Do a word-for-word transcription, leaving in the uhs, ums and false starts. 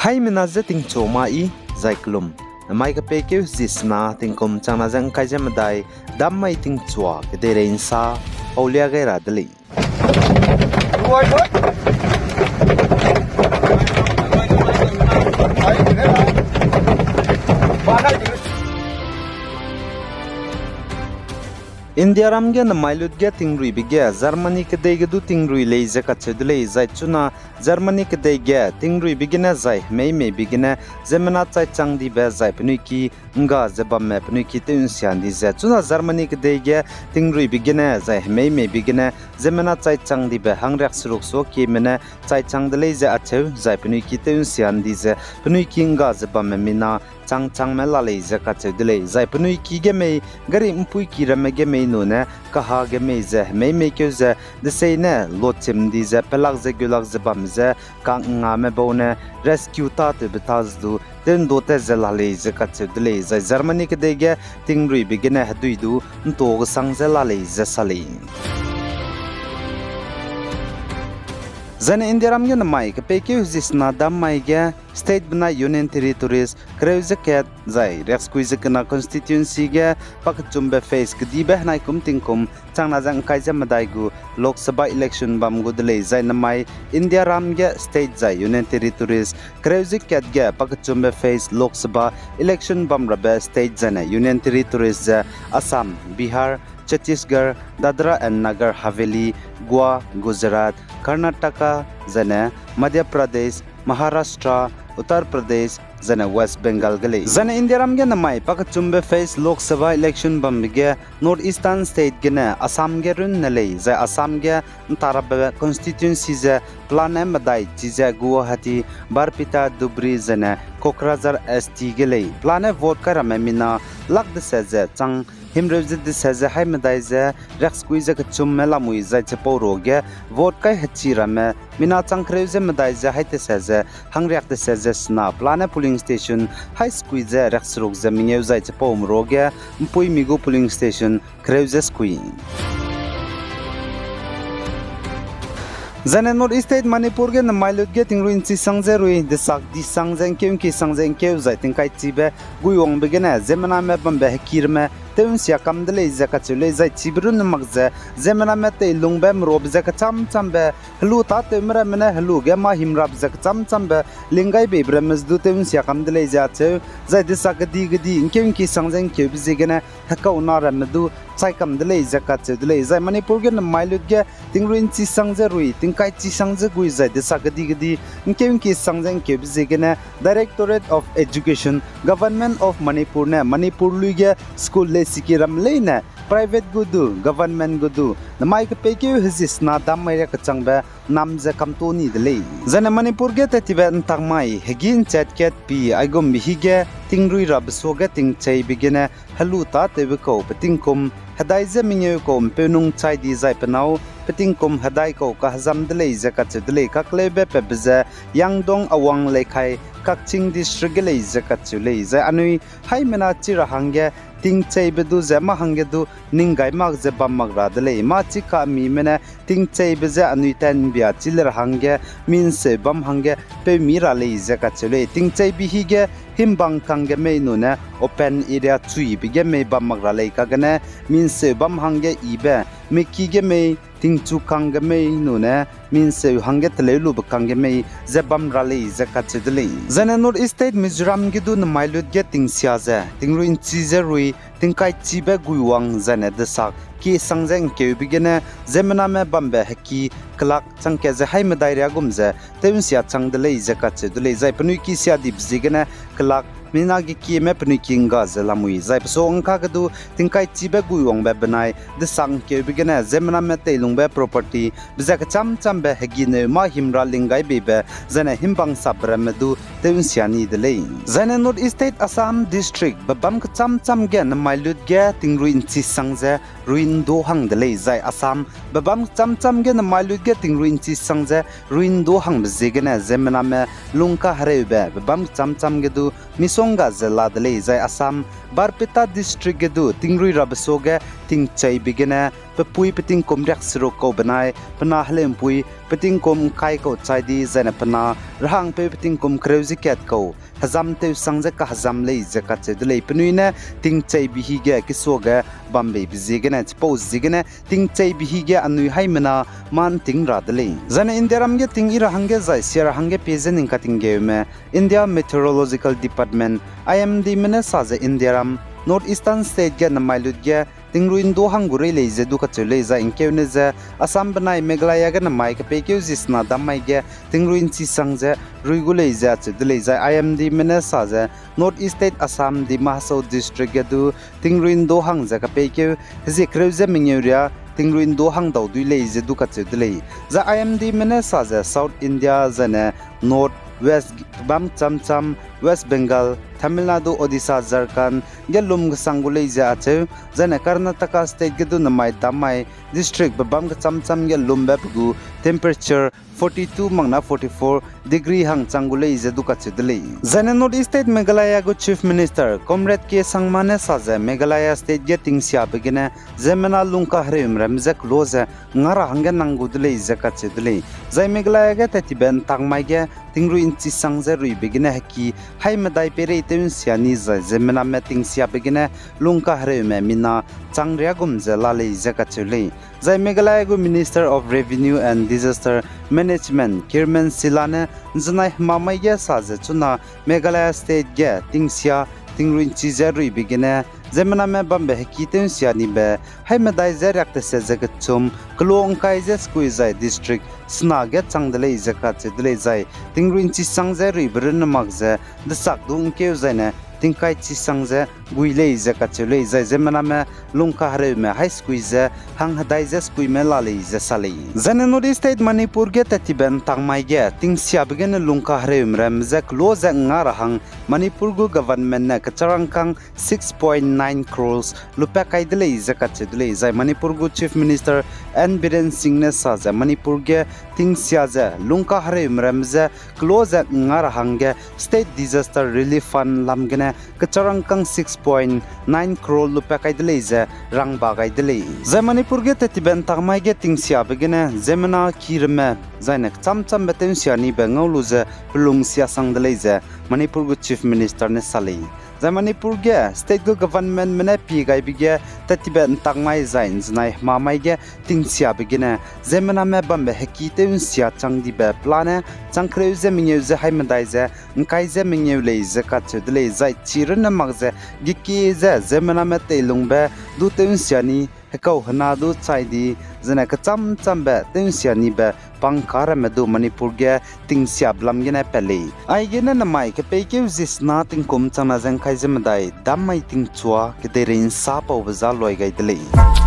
Aimena je tingchu ma i, zai kelum. Namai kepeikeu zi sena tingkum changna ze ngkai ze medai, dam mai tingchua kedeirei nsa, paulia gai ra de lei. Indiaram ge namai lut ge tingruibe ge Germany kedei ge du tingrui lei ze kacheu de lei, zai chuna Germany kedei ge tingruibe gene zai hemeimeibe gene ziemmena chaichang dibe zai penui ki ngga ze bamme penui ki tew nsia ndi ze. Chuna Germany kedei ge tingruibe gene zai hemeimeibe gene ziemmena chaichang dibe hangriak seruk suakieme ne chaichang de lei ze acheu, zai penui ki tew nsia ndi ze penui ki ngga ze bamme mina changchangme la lei ze kacheu de lei. Zai penui ki ge mei, gari mpui ki ramme ge mei nune kaha ge mei ze hemeimei keu ze desei ne lochim di ze pelak ze geulak ze bam ze kangngame bau ne rescue tâtewbe ta ze du tew'ndu tat ze la lei ze kacheu de lei. Zai Germany kedei ge tingruibe gene hedui du ’nto gesang ze la lei ze sa lei. Zaine Indiaram ge namai kepeikeu zi sena dam mai ge state benai Union Territories kereu ze kat zai riaksekui ze kena constituency ge pakechumbe phase kedibe henai kum tingkum changna ze ngkai ze medai gu Lok Sabha election bam gu de lei. Zai namai Indiaram ge state zai Union Territories kereu ze kat ge pakechumbe phase Lok Sabha election bam rabe state zaine Union Territories ze Assam, Bihar, Chhattisgarh, Dadra and Nagar Haveli, Goa, Gujarat, Karnataka, zaine Madhya Pradesh, Maharashtra, Uttar Pradesh, zaine West Bengal ge lei. Zaine Indiaram ge namai pakechumbe phase Lok Sabha election bambe ge North Eastern state gene Assam ge runne lei, zai Assam ge ’ntarabe constituency ze pelane medai chize Guwahati, Barpeta, Dhubri, zaine Kokrajhar S T ge lei. Pelane vote kai ramme mina lak dese ze chang himreu ze dese ze hai medai ze riaksekui ze kechumme lamui zai chipau ruage vote kai hechi ramme mina chang kereu ze medai ze hai tese ze hangriak tese ze sena pelane polling station hai sekui ze riakseruk ze mengeu zai chipaume ruage ’mpuimi gu polling station kereu ze sekui. Zaine North East State Manipur ge namai lut ge tingrui ’nchi sang ze rui, desakdi sang ze ’ngkeu, ’ngki sang ze ’ngkeu zai tingkai chibe guiwangbe gene ziemmename bambe hekirme tew ’nsia kam de lei ze kacheu lei. Zai chibe runne mak ze ziemmename teilungbe merobe ze kecham chambe, helu tâtewme ramme ne helu ge mâ himrabe ze kecham chambe, linggaibeibe ramme ze du tew ’nsia kam de lei ze acheu. Zai desak kedi kedi ’ngkeu ’ngki sang ze ’ngkeube ziegene hekauna ramme du chai kam de lei ze kacheu de lei. Zai Manipur ge namai lut ge tingrui ’nchi sang ze rui, tingkai chi sang ze gui zai desak kedi kedi ’ngkeu ’ngki sang ze ’ngkeube ziegene Directorate of Education, Government of Manipur ne Manipur lui ge school leisiki ramme leine private gu du, government gu du, namai kepeikeu hezisena dam mai ria kechangbe nam ze kamto ni de lei. Zaine Manipur ge tat tibe ’ntak mai hegî ’nchat kat pi aigumbe hige tingrui rabe suage tingcheibe gene helu tâtewbe kau petingkum hedai ze mengeu kau ’mpeunung chai di zai penâu petingkum hedai kau kahezam de lei ze kacheu de lei. Kakleube patbe ze Yangdong Awang Leikhai, Kakching District ge lei ze kacheu lei. Zai anui haimena chi ra hangge tingcheibe du ze mâ hangge du ning gai mak ze bam mak ra de lei. Mâ chika mime ne tingcheibe ze anui tanbia chi le ra hangge minseu bam hangge peumi ra lei ze kacheu lei. Tingcheibe hige himbang kangge mei nune open area chuibe ge mei bam mak ra lei kagene minseu bam hangge yibe, miki ge mei, tingchu kangge mei nune minseu hangge teleu lube kangge mei ze bam ra lei ze kacheu de lei. Zaine North East State Mizoram ge du namai lut ge tingsia ze, tingrui ’nchi ze rui, tingkai chibe guiwang zaine desak ki sang ze ’ngkeube gene ziemmename bambe heki kelak changkat ze hai medai ria gum ze tew ’nsia chang de lei ze kacheu de lei. Zai penui ki sia dibe ziegene kelak mina ge kieme penui ki ’ngga ze lamui. Zai pesu ’ngka ge du tingkai chibe guiwangbe benai desak ’ngkeube gene ziemmename teilungbe property be ze kecham chambe hegineu mâ himra linggaibeibe zaine himbang sapbe ramme du tew ’nsia ni de lei. Zaine North East State Assam District bebâm kecham cham ge namai lut ge tingrui ’nchi sang ze rui ’ndu hang de lei. Zai Assam bebâm kecham cham ge namai lut ge tingrui ’nchi sang ze rui ’ndu hangbe ziegene ziemmename lungkahereube bebâm kecham cham ge du misongga ze la de lei. Zai Assam Barpeta District ge du tingrui rabe suage tingcheibe gene pe pui pe tingkum riakseruk kau benai pe na heleu'mpui pe tingkum ’ngkai kau chai di, zaine pe na rehangpeu pe tingkum kereu ze kat kau hezam tewsang ze kahezam lei ze kacheu de lei. Penui ne tingcheibe hi ge kesuage bambeibe ziegene, chipau ziegene tingcheibe hi ge anui haimena mâ ’nting ra de lei. Zaine Indiaram ge ting yi ra hangge zai sia ra hangge pie ze ning katinggeume India Meteorological Department, I M Dme ne sa ze Indiaram North Eastern State ge nemai lut ge tingrui ’ndu hang gu rei lei ze du kacheu lei. Zai ’ngkeune ze Assam benai Meghalaya ge nemai kepeikeu zi sena dam mai ge tingrui ’nchisang ze rui gu lei ze acheu de lei. Zai I M Dme ne sa ze North East State Assam, Dima Hasao District ge du tingrui ’ndu hang ze kepeikeu hezie kereu ze mengeu riâ tingrui ’ndu hang dau dui lei ze du kacheu de lei. Zai I M Dme ne sa ze South India zaine North West bam chamcham, West Bengal, Tamil Nadu, Odisha, Jharkhand ge lum kesang gu lei ze acheu, zaine Karnataka State ge du nemai dam mai districtbe bam kechamcham ge lumbe pe gu temperature forty two mak na forty four degree hang chang gu lei ze du kacheu de lei. Zaine North East State Meghalaya gu Chief Minister Comrade K Sangma ne sa ze Meghalaya State ge tingsiabe gene ziemmena lungkahereumeramme je kelo ze nga ra hangge nang gu de lei ze kacheu de lei. Zai Meghalaya ge tattibe ’ntak mai ge tingrui ’nchisang ze ruibe gene heki haî medai peirei tew ’nsia ni zai ziemmename tingsiabe gene lungkahereume mina chang riâ gum ze la lei ze kacheu lei. Zai Meghalaya gu Minister of Revenue and Disaster Management Kirmen Silla ne ’nzenai hema mai ge sa ze chuna Meghalaya State ge tingsia tingrui ’nchi ze ruibe gene ziemmename bambe heki tew ’nsia nibe haî medai ze riak tese ze kechum kelo ’ngkai ze sekui zai district sena ge chang de lei ze kacheu de lei. Zai tingrui ’nchisang ze ruibe runne mak ze desak du ’ngkeu zaine tingkai chisang ze gui lei ze kacheu lei. Zai ziemmename lungkahereume haî sekui ze hang hedai ze sekuime la lei ze sa lei. Zaine North East State Manipur ge tattibe ’ntak mai ge tingsiabe gene lungkahereumeramme je kelo ze nga ra hang Manipur gu government ne kecharangkâng six point nine crores lupat kai de lei ze kacheu de lei. Zai Manipur gu Chief Minister N Biren Singh ne sa ze Manipur ge tingsia ze lungkahereumeramme je kelo ze nga ra hangge State Disaster Relief Fund lam gene kecharangkâng six point nine crore lupat kai de lei ze rangba gai de lei. Zai Manipur ge tattibe ’ntak mai ge tingsiabe gene ziemmena ki ramme zaine kechamchambe tew ’nsia nibe ngau lu ze pelung siasang de lei ze Manipur gu Chief Minister ne sa lei. Zai Manipur ge state gu governmentme ne pie gaibe ge tattibe ’ntak mai zai ’nzenai hema mai ge tingsiabe gene ziemmename bambe heki tew ’nsia chang dibe pelane chang kereu ze mengeu ze haî medai ze ’ngkai ze mengeu lei ze kacheu de lei. Zai chi runne mak ze gekie ze ziemmename teilungbe du tew ’nsia ni hekau hena du chai di, zene kechamchambe tew ’nsia nibe pangka ramme du Manipur ge tingsiabe lam gene pat lei. Aigene nemai kepeikeu zi sena tingkum changna ze ’ngkai ze medai dam mai tingchua kedeirei ’nsa paube za loi gai de lei.